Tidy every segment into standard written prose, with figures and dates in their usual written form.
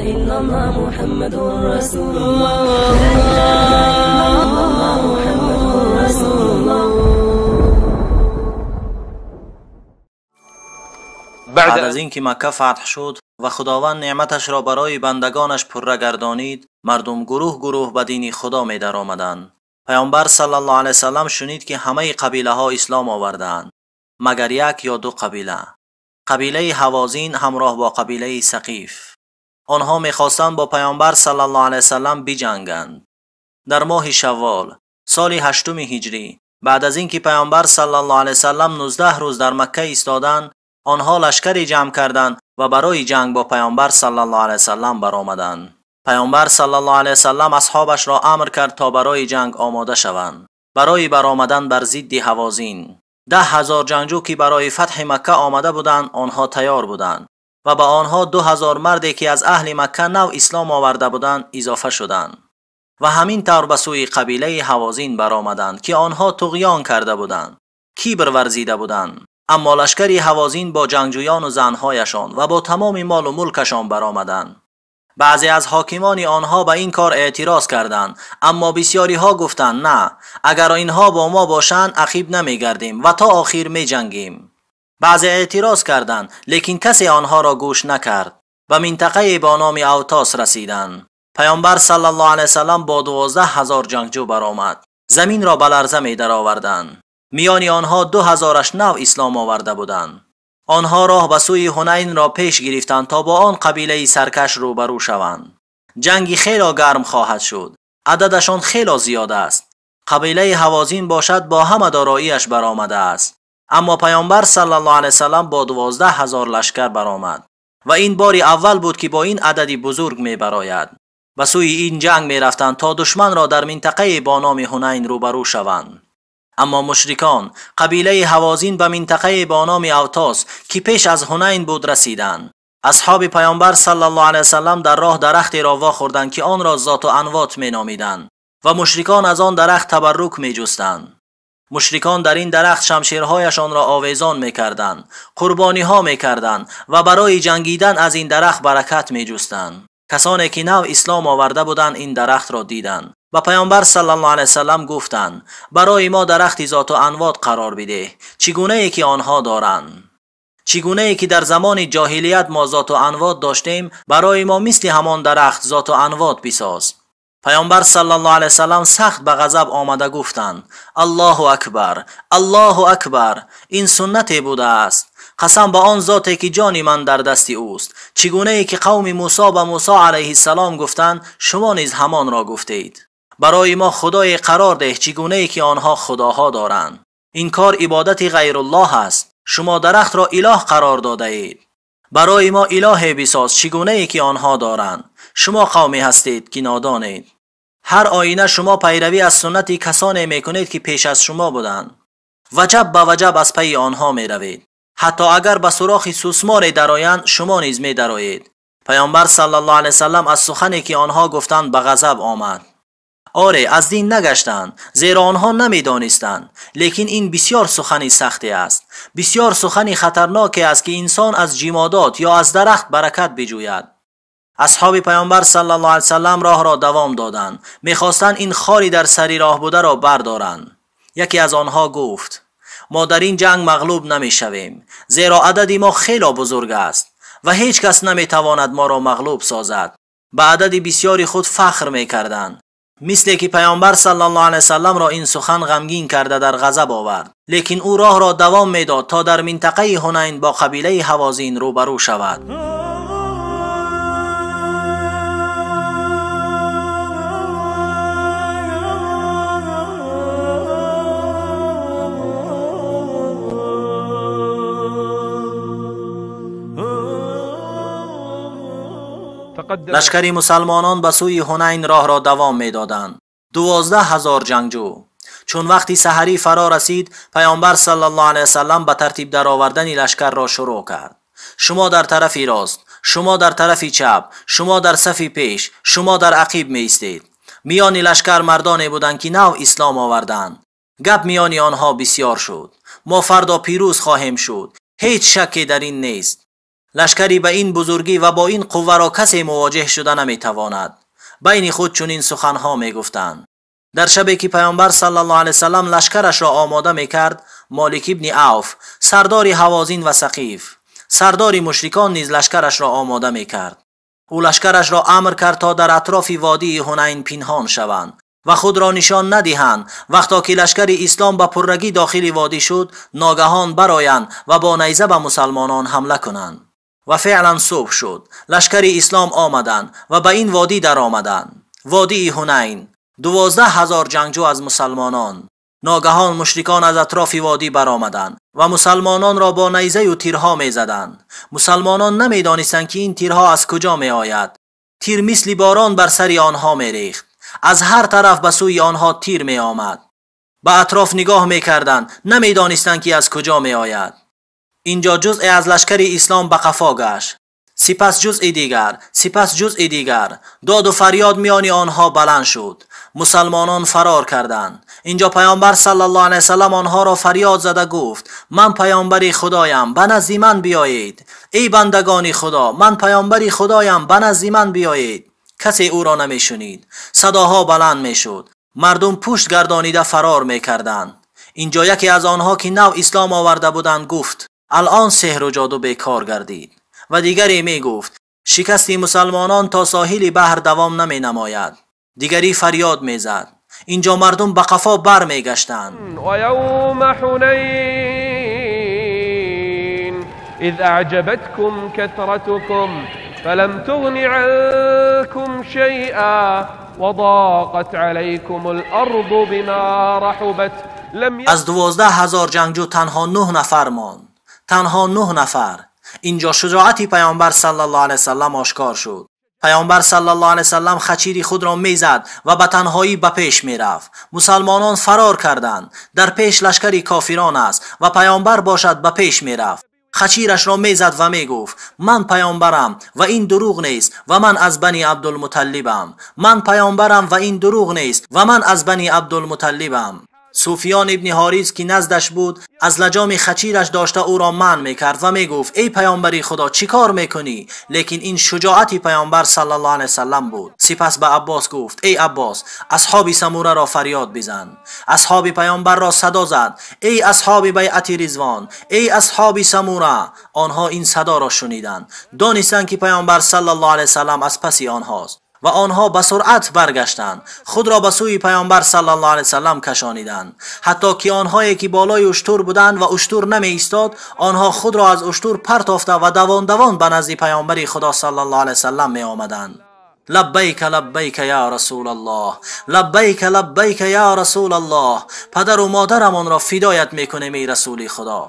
إلا الله محمد رسول الله لا إله إلا الله محمد رسول الله. بعد از اینکه مکه فتح شد و خداوند نعمتش را برای بندگانش پره گردانید، مردم گروه گروه به دین خدا می در آمدند. پیامبر صلی الله علیه وسلم شنید که همه قبیله ها اسلام آوردند، مگر یک یا دو قبیله. قبیله هوازین همراه با قبیله ثقیف. آنها میخواستند با پیامبر صلی الله علیه وسلم بجنگند. در ماه شوال سال 8 هجری، بعد از اینکه پیامبر صلی الله علیه وسلم 19 روز در مکه ایستادند، آنها لشکری جمع کردند و برای جنگ با پیامبر صلی الله علیه وسلم برآمدند. پیامبر صلی الله علیه وسلم اصحابش را امر کرد تا برای جنگ آماده شوند، برای برآمدن بر ضد هوازین. 10,000 جنگجو که برای فتح مکه آمده بودند، آنها تیار بودند و به آنها 2,000 مردی که از اهل مکه نو اسلام آورده بودند اضافه شدند و همین طور به سوی قبیله هوازین برآمدند که آنها طغیان کرده بودند، کیبر ورزیده بودند. اما لشکر هوازین با جنگجویان و زنهایشان و با تمام مال و ملکشان برآمدند. بعضی از حاکمان آنها به این کار اعتراض کردند، اما بسیاری ها گفتند نه، اگر اینها با ما باشند عقیب نمیگردیم و تا آخر می جنگیم. بعضی اعتراض کردند، لیکن کسی آنها را گوش نکرد. به منطقه با نام اوتاس رسیدند. پیامبر صلی الله علیه وسلم با 12,000 جنگجو برآمد. زمین را به لرزه می درآوردند. میان آنها 2,000 نو اسلام آورده بودند. آنها راه به سوی حنین را پیش گرفتند تا با آن قبیله سرکش روبرو شوند. جنگی خیلی گرم خواهد شد. عددشان خیلی زیاد است. قبیله هوازین باشد با همه داراییش برآمده است. اما پیامبر صلی الله علیه وسلم با 12,000 لشکر برآمد و این بار اول بود که با این عددی بزرگ می براید. به سوی این جنگ می رفتند تا دشمن را در منطقه با نام حنین روبرو شوند. اما مشرکان قبیله هوازین به منطقه با نام اوتاس که پیش از حنین بود رسیدند. اصحاب پیامبر صلی الله علیه وسلم در راه درختی را واخوردند که آن را ذات و انوات می نامیدند و مشرکان از آن درخت تبرک می جستند. مشرکان در این درخت شمشیرهایشان را آویزان می کردند، قربانی ها می کردند و برای جنگیدن از این درخت برکت می جستند. کسانی که نو اسلام آورده بودند این درخت را دیدند. و پیامبر صلی الله علیه وسلم گفتند برای ما درخت ذات و انوات قرار بده، چگونه ای که آنها دارند، چگونه ای که در زمان جاهلیت ما ذات و انوات داشتیم، برای ما مثل همان درخت ذات و انوات بساز. پیامبر صلی الله علیه وسلم سخت به غضب آمده گفتند الله اکبر، الله اکبر، این سنت بوده است. قسم به آن ذاتی که جان من در دست اوست، چگونه ای که قوم موسی به موسی علیه السلام گفتند شما نیز همان را گفتید. برای ما خدای قرار ده چگونه ای که آنها خداها دارند. این کار عبادت غیر الله است. شما درخت را اله قرار داده اید. برای ما اله بساز چگونه ای که آنها دارند. شما قومی هستید که نادانید. هر آینه شما پیروی از سنت کسانی میکنید که پیش از شما بودند. وجب به وجب از پی آنها میروید. حتی اگر به سوراخ سوسمار درآیند شما نیز میدرایید. پیامبر صلی الله علیه وسلم از سخنی که آنها گفتند به غضب آمد. آره، از دین نگشتند، زیرا آنها نمیدانستند. لیکن این بسیار سخنی سختی است، بسیار سخنی خطرناکی است که انسان از جمادات یا از درخت برکت بجوید. اصحاب پیامبر صلی الله علیه وسلم راه را دوام دادند. میخواستند این خاری در سری راه بوده را بردارند. یکی از آنها گفت ما در این جنگ مغلوب نمیشویم، زیرا عدد ما خیلی بزرگ است و هیچ کس نمیتواند ما را مغلوب سازد. به عدد بسیاری خود فخر میکردند. مثل که پیامبر صلی الله علیه وسلم را این سخن غمگین کرده در غضب آورد. لیکن او راه را دوام میداد تا در منطقه حنین با قبیله هوازین روبرو شود. لشکر مسلمانان به سوی حنین راه را دوام میدادند. 12,000 جنگجو. چون وقتی سحری فرا رسید، پیامبر صلی الله علیه وسلم به ترتیب درآوردن لشکر را شروع کرد. شما در طرف راست، شما در طرف چپ، شما در صف پیش، شما در عقیب می ایستید. میان لشکر مردانی بودند که نو اسلام آوردند. گپ میان آنها بسیار شد. ما فردا پیروز خواهیم شد، هیچ شکی در این نیست. Лашкари ба ин бузургӣ ва бо ин қувваро касе мувоҷеҳ шуда наметавонад. Байни худ чунин суханҳо мегуфтанд. Дар шабе ки паёмбар саллаллоҳу алайҳи васаллам лашкарашро омода мекард, Молик ибни Авф, сардори Ҳавозин ва Сақиф, сардори мушрикон низ лашкарашро омода мекард. Ӯ лашкарашро амр кард то дар атрофи водии Ҳунайн пинҳон шаванд ва худро нишон надиҳанд. Вақто ки лашкари ислом ба пуррагӣ дохили водӣ шуд, ногаҳон бароянд ва бо найза ба мусалмонон ҳамла кунанд. Ва феълан субҳ шуд. Лашкари ислом омаданд ва ба ин водӣ даромаданд. Водии Ҳунайн, 12,000 ҷангҷӯ аз мусалмонон. Ногаҳон мушрикон аз атрофи водӣ баромаданд ва мусалмононро бо найзаю тирҳо мезаданд. Мусалмонон намедонистанд ки ин тирҳо аз куҷо меояд. Тир мисли борон бар сари онҳо мерехт. Аз ҳар тараф ба сӯи онҳо тир меомад. Ба атроф нигоҳ мекарданд, намедонистанд ки аз куҷо меояд. Инҷо ҷузъе аз лашкари ислом ба қафо гашт, сипас ҷузъи дигар, сипас ҷузъи дигар. Доду фарёд миёни онҳо баланд шуд. Мусалмонон фарор карданд. Инҷо паёмбар саллаллоҳу алайҳи васаллам онҳоро фарёд зада гуфт: ман паёмбари худоям, ба назди ман биёед. Эй бандагони худо, ман паёмбари худоям, ба назди ман биёед. Касе ӯро намешунид. Садоҳо баланд мешуд. Мардум пушт гардонида фарор мекарданд. Инҷо яке аз онҳо ки нав ислом оварда буданд гуфт: алон сеҳру ҷоду бекор гардид. Ва дигаре мегуфт: шикасти мусалмонон то соҳили баҳр давом наменамояд. Дигари фарёд мезад. Инҷо мардум ба қафо бармегаштанд. ويوم حنين إذ أعجبتكم كثرتكم فلم تغن عنكم شيئا وضاقت عليكم الأرض بما رحبت لم Аз 12,000 ҷангҷӯ танҳо 9 нафар монд. Танҳо 9 нафар. Инҷо шуҷоати паёмбар саллаллоҳу алайҳи васаллам ошкор шуд. Паёмбар саллаллоҳу алайҳи васаллам хачири худро мезад ва ба танҳоӣ ба пеш мерафт. Мусалмонон фарор карданд. Дар пеш лашкари кофирон аст ва паёмбар бошад ба пеш мерафт. Хачирашро мезад ва мегуфт: ман паёмбарам ва ин дурӯғ нест ва ман аз бани Абдулмуталлибам. Ман паёмбарам ва ин дурӯғ нест ва ман аз бани Абдулмуталлибам. Суфиён ибни Ҳорис ки наздаш буд, аз лаҷоми хачираш дошта ӯро манъ мекард ва мегуфт: эй паёмбари худо, чӣ кор мекунӣ? Лекин ин шуҷоати паёмбар саллаллоҳу алайҳи васаллам буд. Сипас ба Аббос гуфт: эй Аббос, асҳоби Самураро фарёд бизан. Асҳоби паёмбарро садо зад: эй асҳоби байъати Ризвон, эй асҳоби Самура. Онҳо ин садоро шуниданд, донистанд ки паёмбар саллаллоҳу алайҳи васаллам аз паси онҳост ва онҳо ба суръат баргаштанд, худро ба сӯи паёмбар саллаллоҳу алайҳи васаллам кашониданд. Ҳатто ки онҳое ки болои уштур буданд ва уштур намеистод, онҳо худро аз уштур партофта ва давон-давон ба назди паёмбари худо саллаллоҳу алайҳи васаллам меомаданд. Лаббайка лаббайка я расулаллоҳ, лаббайка лаббайка я расулаллоҳ. Падару модарамонро фидоят мекунем эй расули худо.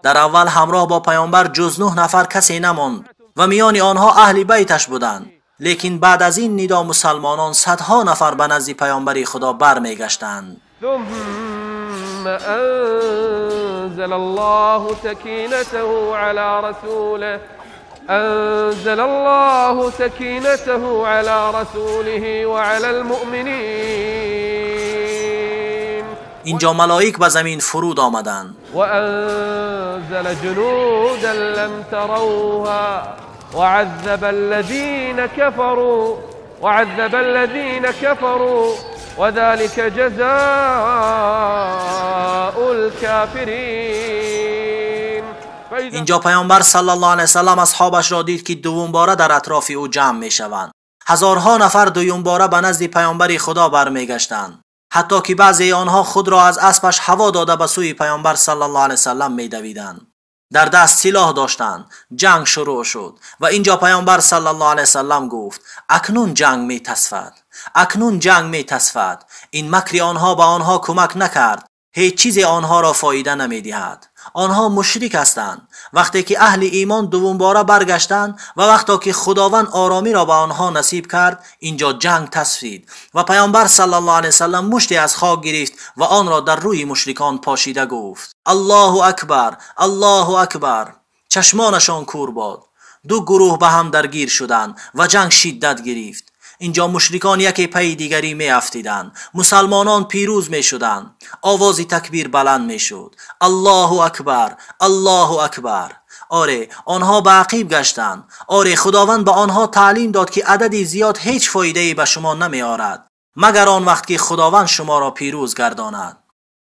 Дар аввал ҳамроҳ бо паёмбар ҷуз 9 нафар касе намонд ва миёни онҳо аҳли байташ буданд. Лекин баъд аз ин нидо мусалмонон садҳо нафар ба назди паёмбари худо бармегаштанд. ثم أنزل الله سكينته على رسوله أنزل الله سكينته على رسوله وعلى المؤمنين. اینجا ملائک به زمین فرود آمدند. وأنزل جنودا لم تروها وعذب الذين كفروا وعذب الذين كفروا وذلك جزاء الكافرين. اینجا پیامبر صلی الله علیه وسلم اصحابش را دید که دوم باره در اطراف او جمع می شوند. هزارها نفر دوم باره به نزد پیامبر خدا برمیگشتند، حتی که بعضی آنها خود را از اسبش هوا داده به سوی پیامبر صلی الله علیه وسلم می دویدند. در دست سلاح داشتند. جنگ شروع شد و اینجا پیامبر صلی الله علیه وسلم گفت: اکنون جنگ می تصفد، اکنون جنگ می تصفد. این مکر آنها به آنها کمک نکرد، هیچ چیز آنها را فایده نمی دهد. آنها مشرک هستند. وقتی که اهل ایمان دوم باره برگشتند و وقتی که خداوند آرامی را به آنها نصیب کرد، اینجا جنگ تصفید و پیامبر صلی الله علیه وسلم مشتی از خاک گرفت و آن را در روی مشرکان پاشیده گفت: الله اکبر، الله اکبر. چشمانشان کور باد. دو گروه به هم درگیر شدند و جنگ شدت گرفت. اینجا مشرکان یکی پی دیگری می افتیدند. مسلمانان پیروز می شدند. آواز تکبیر بلند می شد. الله اکبر، الله اکبر. آره، آنها به عقیب گشتند. آره، خداوند به آنها تعلیم داد که عدد زیاد هیچ فایده‌ای به شما نمی آرد، مگر آن وقت که خداوند شما را پیروز گرداند.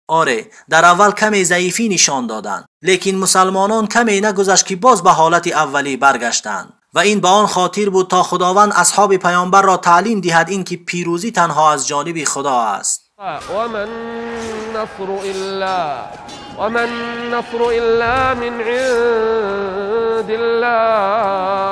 آره، در اول کمی ضعیفی نشان دادند، لیکن مسلمانان کمی نگذشت که باز به حالت اولی برگشتند. و این به آن خاطر بود تا خداوند اصحاب پیامبر را تعلیم دهد این که پیروزی تنها از جانب خدا است. وما النصر إلا من عند الله.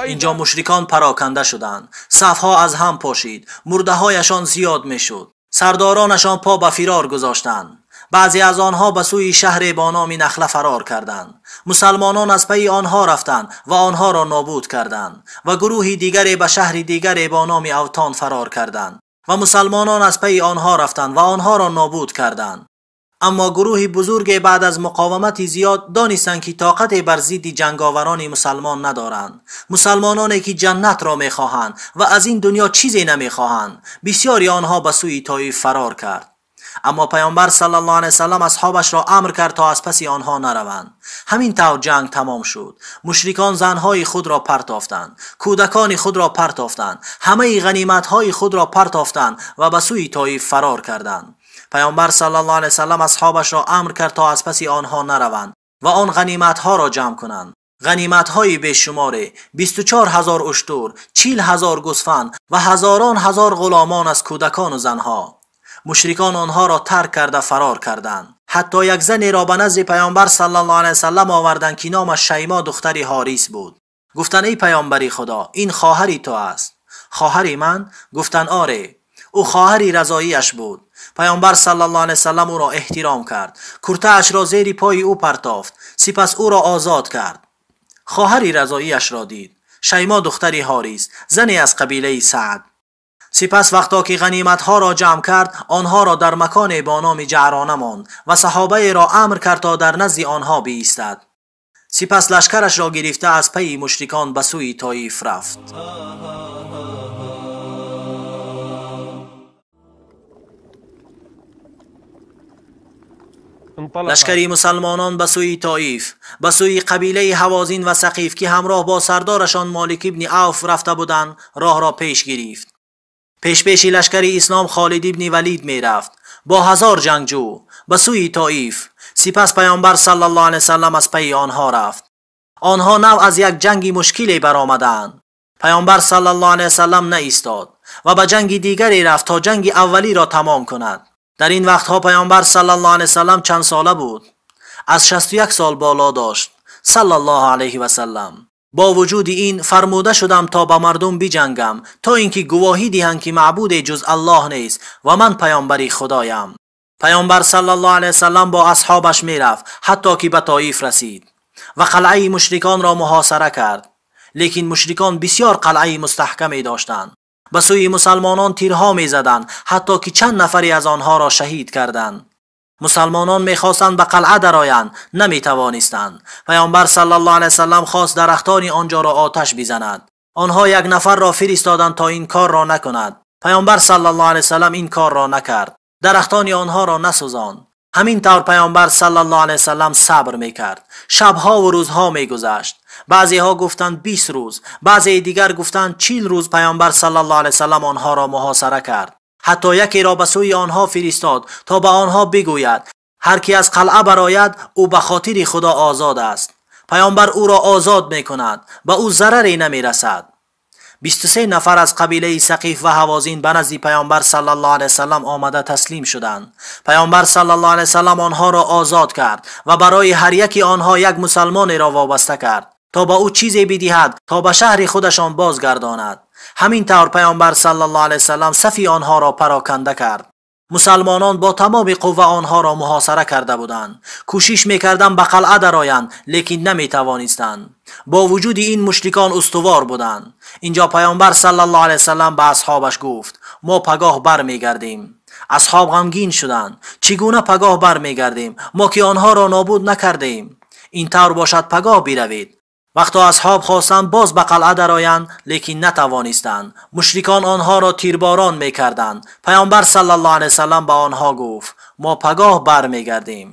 اینجا مشرکان پراکنده شدند، صفها از هم پاشید، مرده هایشان زیاد میشد، سردارانشان پا به فرار گذاشتند. بعضی از آنها به سوی شهر با نام نخله فرار کردند. مسلمانان از پی آنها رفتند و آنها را نابود کردند و گروه دیگری به شهر دیگری با نام اوتان فرار کردند و مسلمانان از پی آنها رفتند و آنها را نابود کردند. اما گروه بزرگ بعد از مقاومت زیاد دانستند که طاقت بر ضد جنگاوران مسلمان ندارند. مسلمانانی که جنت را میخواهند و از این دنیا چیزی نمیخواهند. بسیاری آنها به سوی طایف فرار کرد. اما پیامبر صلی الله علیه وسلم اصحابش را امر کرد تا از پس آنها نروند. همین طور جنگ تمام شد. مشرکان زنهای خود را پرتافتند، کودکان خود را پرتافتند، همه غنیمت‌های خود را پرتافتند و به سوی طایف فرار کردند. پیامبر صلی الله علیه وسلم اصحابش را امر کرد تا از پس آنها نروند و آن غنیمت‌ها را جمع کنند. غنیمت‌های بی‌شمار، 24,000 اشتر، 40,000 گوسفند و هزاران هزار غلامان از کودکان و زنها. مشرکان آنها را ترک کرده فرار کردند. حتی یک زنی را به نزد پیامبر صلی الله علیه وسلم آوردند که نامش شیما دختر حاریس بود. گفتند ای پیامبر خدا، این خواهری تو است. خواهری من؟ گفتند آره. او خواهری رضاییش بود. پیامبر صلی الله علیه وسلم او را احترام کرد، کرته اش را زیر پای او پرتافت، سپس او را آزاد کرد. خواهری رضاییش را دید، شیما دختر حاریس، زنی از قبیله سعد. سپس وقتا که غنیمت ها را جمع کرد، آنها را در مکان با نام جعرانه ماند و صحابه را امر کرد تا در نزد آنها بایستد. سپس لشکرش را گرفته از پی مشرکان به سوی طایف رفت. لشکری مسلمانان به سوی طایف، به سوی قبیله هوازین و ثقیف که همراه با سردارشان مالک ابن عوف رفته بودند، راه را پیش گرفت. پیش پیش لشکر اسلام خالد ابن ولید می رفت با 1000 جنگجو به سوی طایف. سپس پیامبر صلی الله علیه وسلم از پی آنها رفت. آنها نو از یک جنگ مشکلی برآمدند. پیامبر صلی الله علیه وسلم نایستاد و به جنگ دیگری رفت تا جنگ اولی را تمام کند. در این وقتها پیامبر صلی الله علیه وسلم چند ساله بود؟ از 61 سال بالا داشت صلی الله علیه وسلم. با وجود این فرموده شدم تا با مردم بجنگم تا اینکه گواهی دهند که معبود جز الله نیست و من پیامبر خدایم. پیامبر صلی الله علیه وسلم با اصحابش میرفت حتی که به طایف رسید و قلعه مشرکان را محاصره کرد. لیکن مشرکان بسیار قلعه مستحکمی داشتند. به سوی مسلمانان تیرها میزدند حتی که چند نفری از آنها را شهید کردند. مسلمانان میخواستند به قلعه درآیند، نمیتوانستند. پیامبر صلی الله علیه وسلم خواست درختان آنجا را آتش بزند. آنها یک نفر را فرستادند تا این کار را نکند. پیامبر صلی الله علیه وسلم این کار را نکرد، درختان آنها را نسوزاند. همین طور پیامبر صلی الله علیه وسلم صبر میکرد. شبها و روزها میگذشت. بعضی ها گفتند 20 روز، بعضی دیگر گفتند 40 روز. پیامبر صلی الله علیه وسلم آنها را محاصره کرد. حتی یکی را به سوی آنها فرستاد تا به آنها بگوید هر کی از قلعه برآید او به خاطر خدا آزاد است. پیامبر او را آزاد میکند، به او ضرری نمیرسد. 23 نفر از قبیله ثقیف و هوازین به نزد پیامبر صلی الله علیه وسلم آمده تسلیم شدند. پیامبر صلی الله علیه وسلم آنها را آزاد کرد و برای هر یکی آنها یک مسلمان را وابسته کرد تا با او چیزی بدهد تا به شهر خودشان بازگرداند. همین طور پیامبر صلی الله علیه وسلم صفی آنها را پراکنده کرد. مسلمانان با تمام قوه آنها را محاصره کرده بودند. کوشش میکردند به قلعه درآیند، لیکن نمیتوانستند. با وجود این مشرکان استوار بودند. اینجا پیامبر صلی الله علیه وسلم به اصحابش گفت ما پگاه برمیگردیم. اصحاب غمگین شدند. چگونه پگاه برمیگردیم؟ ما که آنها را نابود نکردیم. این طور باشد پگاه بروید. Вақто асҳоб хостанд боз ба қалъа дароянд, лекин натавонистанд. Мушрикон онҳоро тирборон мекарданд. Паёмбар саллаллоҳу алайҳи васаллам ба онҳо гуфт: мо пагоҳ бармегардем.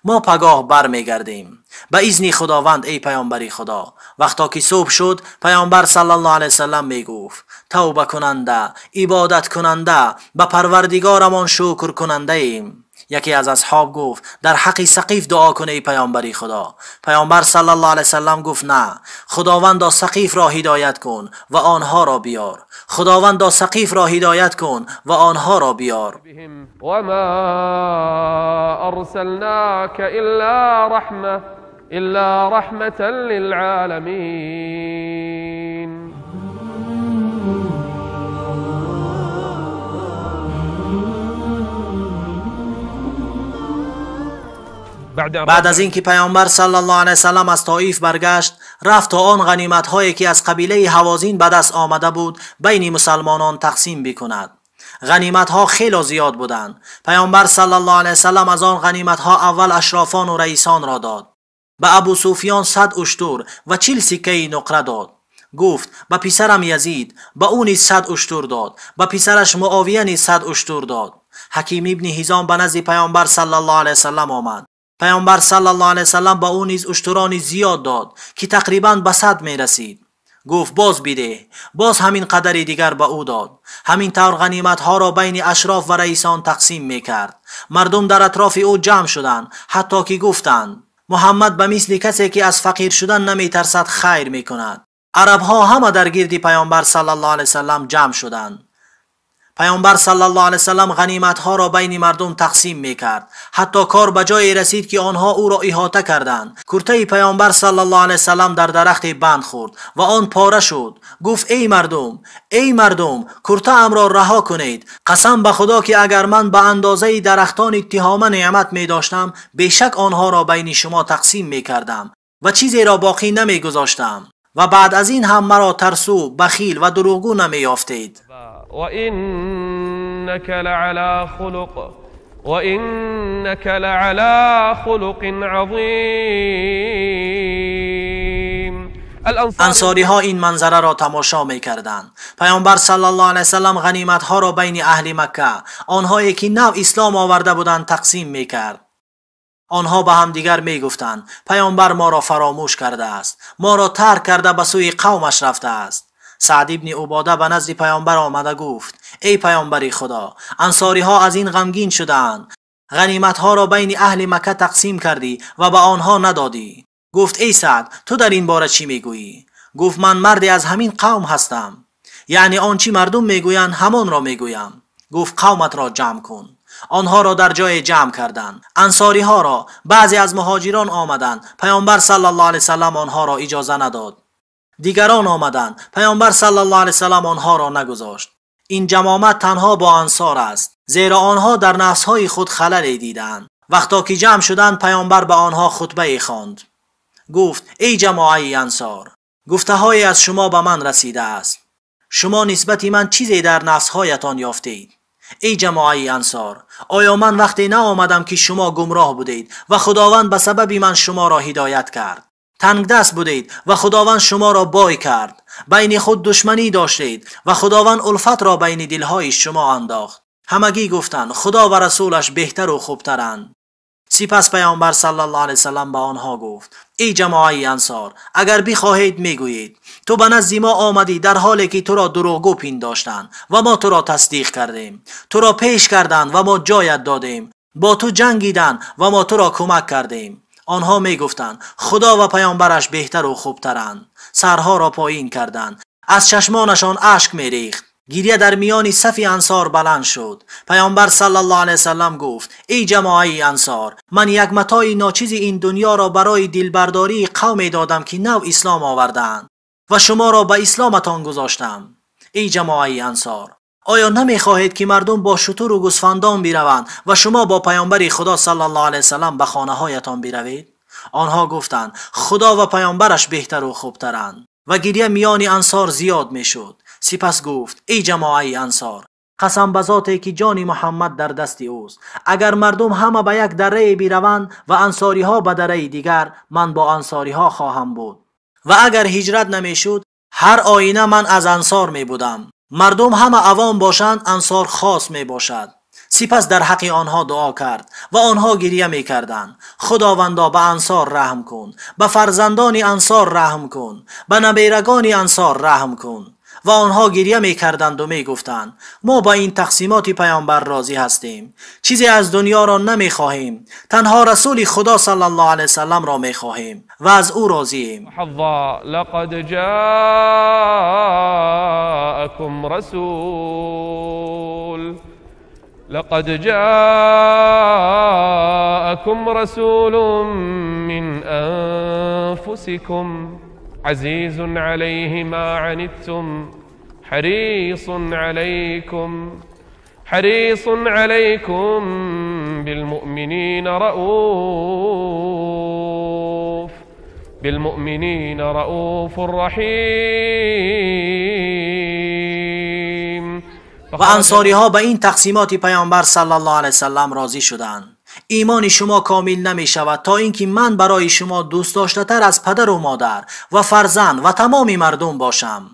Мо пагоҳ бармегардем. Ба изни Худованд, эй паёмбари Худо. Вақто ки субҳ шуд, паёмбар саллаллоҳу алайҳи васаллам мегуфт: тавба кунанда, ибодат кунанда, ба Парвардигорамон шукр кунандаем. Яке аз асҳоб гуфт: дар ҳаққи Сақиф дуо кун, эй паёмбари Худо. Паёмбар саллаллоҳу алайҳи васаллам гуфт: на, Худовандо Сақифро ҳидоят кун ва онҳоро биёр. Худовандо Сақифро ҳидоят кун ва онҳоро биёр. وما أرسلناك إلا رحمة للعالمين. بعد از اینکه پیامبر صلی الله علیه وسلم از طائف برگشت، رفت تا آن غنیمت هایی که از قبیله هوازین به دست آمده بود بین مسلمانان تقسیم بکند. غنیمت ها خیلی زیاد بودند. پیامبر صلی الله علیه وسلم از آن غنیمت ها اول اشرافان و رئیسان را داد. به ابو سفیان 100 اشتر و 40 سکه نقره داد. گفت: به پسرم یزید، به او نیز 100 اشتر داد. به پسرش معاویه نیز 100 اشتر داد. حکیم ابن حزام به نزد پیامبر صلی الله علیه وسلم آمد. پیامبر صلی الله علیه وسلم به او نیز اشتران زیاد داد که تقریبا به 100 می رسید. گفت: باز بیده. باز همین قدر دیگر به او داد. همین طور غنیمت ها را بین اشراف و رئیسان تقسیم می کرد. مردم در اطراف او جمع شدند، حتی که گفتند: محمد به مثل کسی که از فقیر شدن نمی ترسد خیر می کند. عرب ها همه در گرد پیامبر صلی الله علیه وسلم جمع شدند. پیامبر صلی الله علیه وسلم غنیمت ها را بین مردم تقسیم می کرد. حتی کار به جایی رسید که آنها او را احاطه کردند. کرته پیامبر صلی الله علیه وسلم در درخت بند خورد و آن پاره شد. گفت: ای مردم، ای مردم، کرته ام را رها کنید. قسم به خدا که اگر من به اندازه درختان تهامه نعمت می داشتم، بیشک آنها را بین شما تقسیم می کردم و چیزی را باقی نمی گذاشتم. و بعد از این هم مرا ترسو، بخیل و دروغگو نمی یافتید. وإنك لعلى خلق عظيم. انصاری ها این منظره را تماشا می کردند. پیامبر صلی الله علیه وسلم غنیمت ها را بین اهل مکه، آنهایی که نو اسلام آورده بودند، تقسیم می کرد. آنها به هم دیگر می گفتند: پیامبر ما را فراموش کرده است، ما را ترک کرده به سوی قومش رفته است. سعد ابن عباده به نزد پیامبر آمده گفت: ای پیامبر خدا، انصاری ها از این غمگین شدند. غنیمت ها را بین اهل مکه تقسیم کردی و به آنها ندادی. گفت: ای سعد، تو در این باره چی میگویی؟ گفت: من مردی از همین قوم هستم، یعنی آنچه مردم میگویند همان را میگویم. گفت: قومت را جمع کن. آنها را در جای جمع کردند. انصاری ها را بعضی از مهاجران آمدند. پیامبر صلی الله علیه وسلم آنها را اجازه نداد. دیگران آمدند. پیامبر صلی الله علیه وسلم آنها را نگذاشت. این جماعت تنها با انصار است، زیرا آنها در نفسهای خود خلل دیدند. وقتا که جمع شدند، پیامبر به آنها خطبه خواند. گفت: ای جماعه انصار، گفته های از شما به من رسیده است. شما نسبت من چیزی در نفسهایتان یافتید. ای جماعه انصار، آیا من وقتی نه آمدم که شما گمراه بودید و خداوند به سبب من شما را هدایت کرد؟ تنگ دست بودید و خداوند شما را بای کرد. بین خود دشمنی داشتید و خداوند الفت را بین دلهای شما انداخت. همگی گفتند: خدا و رسولش بهتر و خوبترند. سپس پیامبر صلی الله علیه وسلم به آنها گفت: ای جماعه انصار، اگر بخواهید میگویید تو به نزد ما آمدی در حالی که تو را دروغگو پنداشتند و ما تو را تصدیق کردیم. تو را پیش کردند و ما جایت دادیم. با تو جنگیدند و ما تو را کمک کردیم. آنها میگفتند: خدا و پیامبرش بهتر و خوبترند. سرها را پایین کردند. از چشمانشان اشک میریخت. گریه در میان صف انصار بلند شد. پیامبر صلی الله علیه وسلم گفت: ای جماعه انصار، من یک متاع ناچیز این دنیا را برای دلبرداری قوم دادم که نو اسلام آوردند و شما را به اسلامتان گذاشتم. ای جماعه انصار، آیا نمیخواهید که مردم با شتر و گوسفندان بروند و شما با پیامبر خدا صلی الله علیه وسلم به خانه هایتان بروید؟ آنها گفتند: خدا و پیامبرش بهتر و خوبترند. و گریه میان انصار زیاد میشد. سپس گفت: ای جماعه انصار، قسم به ذاتی که جان محمد در دست اوست، اگر مردم همه به یک دره بروند و انصاری ها به دره دیگر، من با انصاری ها خواهم بود. و اگر هجرت نمیشد هر آینه من از انصار می بودم. مردم همه عوام باشند، انصار خاص می باشد. سپس در حق آنها دعا کرد و آنها گریه می کردند. خداوندا به انصار رحم کن، به فرزندان انصار رحم کن، به نبیرگان انصار رحم کن. و آنها گریه می کردند و می گفتند ما با این تقسیمات پیامبر راضی هستیم، چیزی از دنیا را نمی خواهیم، تنها رسول خدا صلی الله علیه وسلم را می خواهیم و از او راضییم. لقد جاءکم رسول لقد جاءكم رسول من أنفسكم عزيز عليه ما عنتم حريص عليكم بالمؤمنين رؤوف رحيم. و انصاری ها به این تقسیمات پیامبر صلی الله علیه وسلم راضی شدند. ایمان شما کامل نمی شود تا اینکه من برای شما دوست داشته تر از پدر و مادر و فرزند و تمام مردم باشم.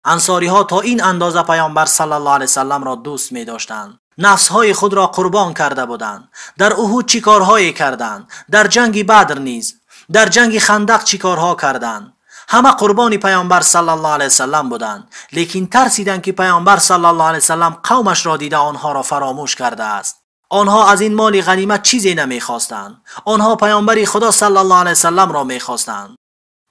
انصاری ها تا این اندازه پیامبر صلی الله علیه وسلم را دوست می داشتند. نفس های خود را قربان کرده بودند. در احد چی کارهایی کردند، در جنگ بدر نیز، در جنگ خندق چی کارها کردند. همه قربان پیامبر صلی الله علیه وسلم بودند، لیکن ترسیدند که پیامبر صلی الله علیه وسلم قومش را دیده آنها را فراموش کرده است. آنها از این مال غنیمت چیزی نمیخواستند. آنها پیامبر خدا صلی الله علیه وسلم را میخواستند.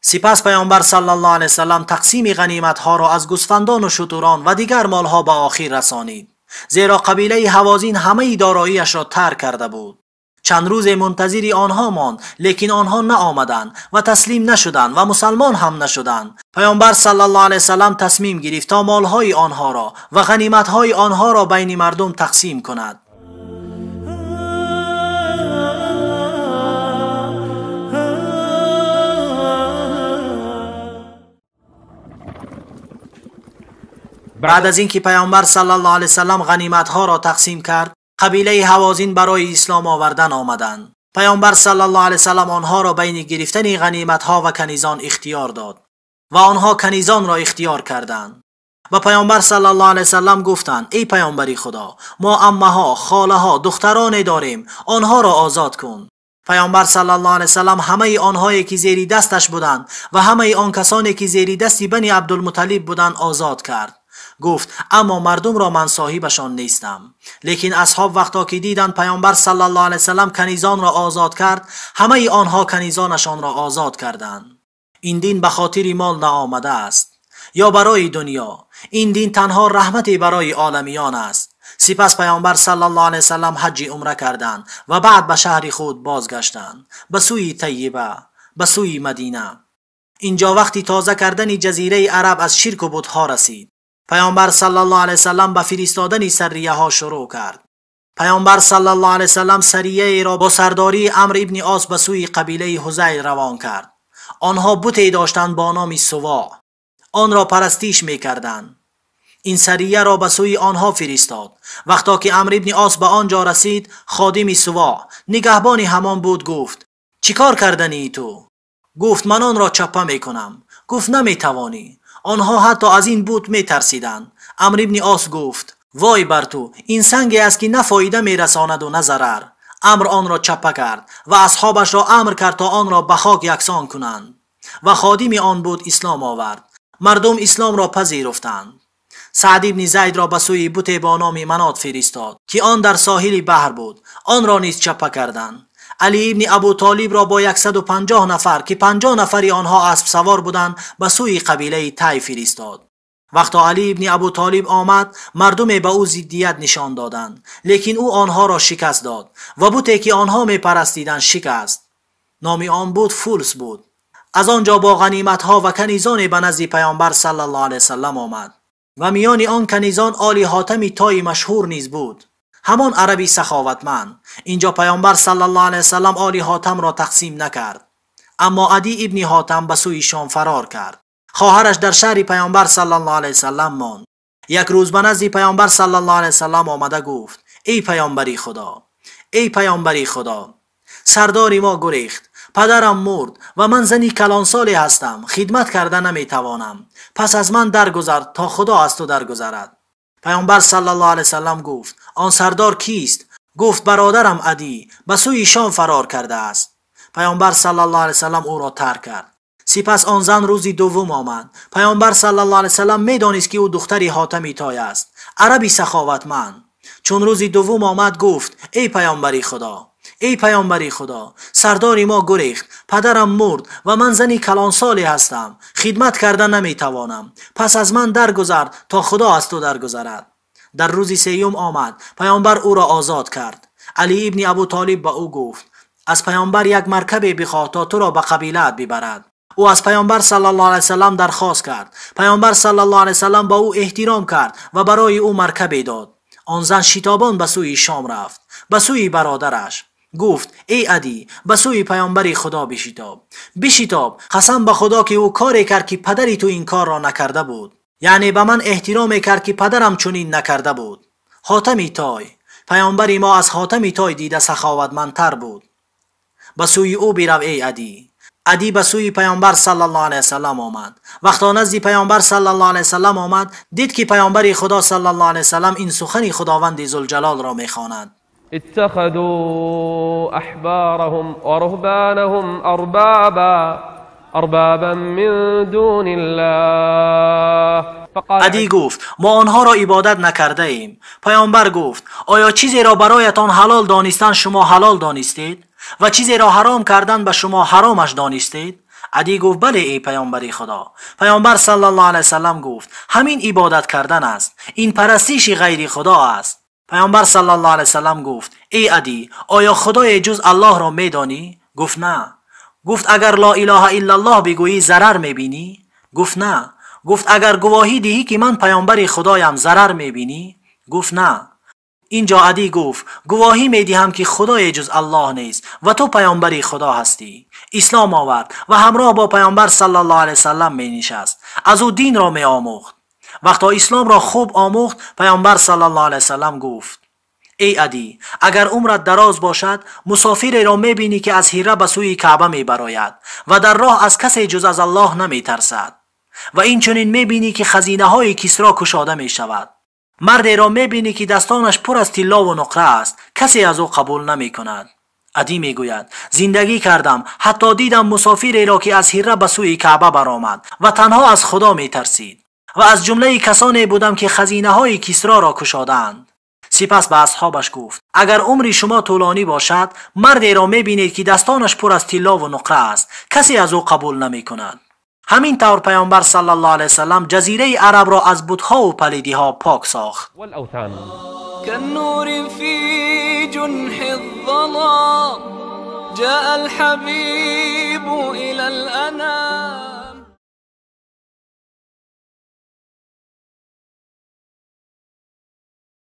سپس پیامبر صلی الله علیه وسلم تقسیم غنیمت ها را از گوسفندان و شتران و دیگر مالها به آخر رسانید، زیرا قبیله هوازین همه داراییش را ترک کرده بود. چند روز منتظر آنها ماند، لیکن آنها نآمدند و تسلیم نشدند و مسلمان هم نشدند. پیامبر صلی الله علیه وسلم تصمیم گرفت تا مالهای آنها را و غنیمتهای آنها را بین مردم تقسیم کند. بعد از اینکه پیامبر صلی الله علیه وسلم غنیمتها را تقسیم کرد، قبیله هوازین برای اسلام آوردن آمدند. پیامبر صلی الله علیه وسلم آنها را بین گرفتن غنیمتها و کنیزان اختیار داد و آنها کنیزان را اختیار کردند. و پیامبر صلی الله علیه وسلم گفتند ای پیامبر خدا، ما عمه ها، خاله ها، دختران داریم، آنها را آزاد کن. پیامبر صلی الله علیه وسلم همه آنهایی که زیر دستش بودند و همه آن کسانی که زیر دست بنی عبدالمطلب بودند آزاد کرد. گفت اما مردم را من صاحبشان نیستم. لیکن اصحاب وقتا که دیدند پیامبر صلی الله علیه وسلم کنیزان را آزاد کرد، همه آنها کنیزانشان را آزاد کردند. این دین به خاطر مال نآمده است یا برای دنیا، این دین تنها رحمتی برای عالمیان است. سپس پیامبر صلی الله علیه وسلم حج عمره کردند و بعد به شهر خود بازگشتند، به سوی طیبه، به سوی مدینه. اینجا وقتی تازه کردن جزیره عرب از شرک و بتها رسید. پیامبر صلی الله علیه وسلم به فرستادن سریه ها شروع کرد. پیامبر صلی الله علیه وسلم سریه ای را با سرداری عمرو ابن عاص به سوی قبیله هذیل روان کرد. آنها بتی داشتند با نام سواع، آن را پرستیش میکردند. این سریه را به سوی آنها فرستاد. وقتا که عمرو ابن عاص به آنجا رسید، خادم سواع نگهبان همان بود گفت چیکار کردنی تو؟ گفت من آن را چپه میکنم. گفت نمیتوانی. آنها حتی از این بت میترسیدند. عمرو ابن عاص گفت وای بر تو، این سنگی است که نه فایده میرساند و نه ضرر. عمرو آن را چپه کرد و اصحابش را امر کرد تا آن را به خاک یکسان کنند و خادم آن بت اسلام آورد. مردم اسلام را پذیرفتند. سعد ابن زید را به سوی بت با نام منات فرستاد که آن در ساحل بحر بود. آن را نیز چپه کردند. علی ابن ابو طالب را با 150 نفر که 50 نفری آنها اسب سوار بودند به سوی قبیله طی فرستاد. وقتا علی ابن ابو طالب آمد، مردم به او ضدیت نشان دادند، لیکن او آنها را شکست داد و بتی که آنها میپرستیدند شکست. نام آن بت فولس بود. از آنجا با غنیمت ها و کنیزان به نزد پیامبر صلی الله علیه وسلم آمد و میان آن کنیزان آل حاتم تای مشهور نیز بود، همان عربی سخاوتمند. اینجا پیامبر صلی الله علیه وسلم آل حاتم را تقسیم نکرد، اما عدی ابن حاتم به سوی شام فرار کرد. خواهرش در شهر پیامبر صلی الله علیه وسلم ماند. یک روز به نزد پیامبر صلی الله علیه وسلم آمده گفت ای پیامبری خدا، ای پیامبری خدا، سردار ما گریخت падарам мурд ва ман зани калонсоле ҳастам, хидмат карда наметавонам. Пас аз ман даргузар то Худо аз ту даргузарад. Паёмбар саллаллоҳу алайҳи васаллам гуфт: он сардор кист? Гуфт: бародарам Адӣ ба сӯи Шом фарор кардааст. Паёмбар саллаллоҳу алайҳи васаллам ӯро тарк кард. Сипас он зан рӯзи дуввум омад. Паёмбар саллаллоҳу алайҳи васаллам медонист, ки ӯ духтари Ҳотами Той аст, араби саховатманд. Чун рӯзи дуввум омад, гуфт: эй паёмбари Худо, эй паёмбари Худо, сардори мо гурехт, падарам мурд ва ман зани калонсоле ҳастам, хидмат карда наметавонам. Пас аз ман даргузар то Худо аз ту даргузарад. Дар рӯзи сеюм омад. Паёмбар ӯро озод кард. Алӣ ибни Абу Толиб ба ӯ гуфт: аз паёмбар як маркабе бихоҳ то туро ба қабилаат бибарад. Ӯ аз паёмбар саллаллоҳу алайҳи васаллам дархост кард. Паёмбар саллаллоҳу алайҳи васаллам ба ӯ эҳтиром кард ва барои ӯ маркабе дод. Он зан шитобон ба сӯи Шом рафт, ба сӯи бародараш. Гуфт: эй Адӣ, ба сӯи паёмбари Худо бишитоб. Бишитоб, қасам ба Худо ки ӯ коре кард ки падари ту ин корро накарда буд. Яъне ба ман эҳтироме кард ки падарам чунин накарда буд. Ҳотами Той, паёмбари мо аз Ҳотами Той дида саховатмандтар буд. Ба сӯи ӯ бирав, эй Адӣ. Адӣ ба сӯи паёмбар саллаллоҳу алайҳи васаллам омад. Вақто назди паёмбар саллаллоҳу алайҳи васаллам омад, дид ки паёмбари Худо саллаллоҳу алайҳи васаллам ин сухани Худованди Зулҷалолро мехонад. اتخذوا أحبارهم ورهبانهم أربابا من دون الله. فقال Адӣ гуфт: мо онҳоро ибодат накардаем. Паёмбар гуфт: оё чизеро бароятон ҳалол донистан шумо ҳалол донистед ва чизеро ҳаром кардан ба шумо ҳаромаш донистед? Адӣ гуфт: бале, эй паёмбари Худо. Паёмбар саллаллоҳу алайҳи васаллам гуфт: ҳамин ибодат кардан аст, ин парастиши ғайри Худо аст. Паёмбар саллаллоҳу алайҳи васаллам гуфт: эй Адӣ, оё Худое ҷуз Аллоҳро медонӣ? Гуфт: на. Гуфт: агар ло илоҳа иллаллоҳ бигӯӣ зарар мебинӣ? Гуфт: на. Гуфт: агар гувоҳӣ диҳӣ ки ман паёмбари Худоям зарар мебинӣ? Гуфт: на. Инҷо Адӣ гуфт: гувоҳӣ медиҳам ки Худое ҷуз Аллоҳ нест ва ту паёмбари Худо ҳастӣ. Ислом овард ва ҳамроҳ бо паёмбар саллаллоҳу алайҳи васаллам менишаст. Аз ӯ динро меомӯхт. Вақто исломро хуб омӯхт, паёмбар саллаллоҳу алайҳи васаллам гуфт: эй Адӣ, агар умрат дароз бошад, мусофиреро мебинӣ ки аз Ҳира ба сӯи Каъба мебарояд ва дар роҳ аз касе ҷуз аз Аллоҳ наметарсад. Ва инчунин мебинӣ ки хазинаҳои Кисро кушода мешавад. Мардеро мебинӣ ки дастонаш пур аз тиллову нуқра аст, касе аз ӯ қабул намекунад. Адӣ мегӯяд: зиндагӣ кардам, ҳатто дидам мусофиреро ки аз Ҳира ба сӯи Каъба баромад ва танҳо аз Худо метарсид ва аз ҷумлаи касоне будам ки хазинаҳои Кисроро кушодаанд. Сипас ба асҳобаш гуфт: агар умри шумо тӯлонӣ бошад, мардеро мебинед ки дастонаш пур аз тиллову нуқра аст, касе аз ӯ қабул намекунад. Ҳамин тавр паёмбар саллаллоҳу алайҳи васаллам ҷазираи арабро аз бутҳову палидиҳо пок сохт. والأوثان. كالنور في جنح الظلام جاء الحبيب إلى الأنام.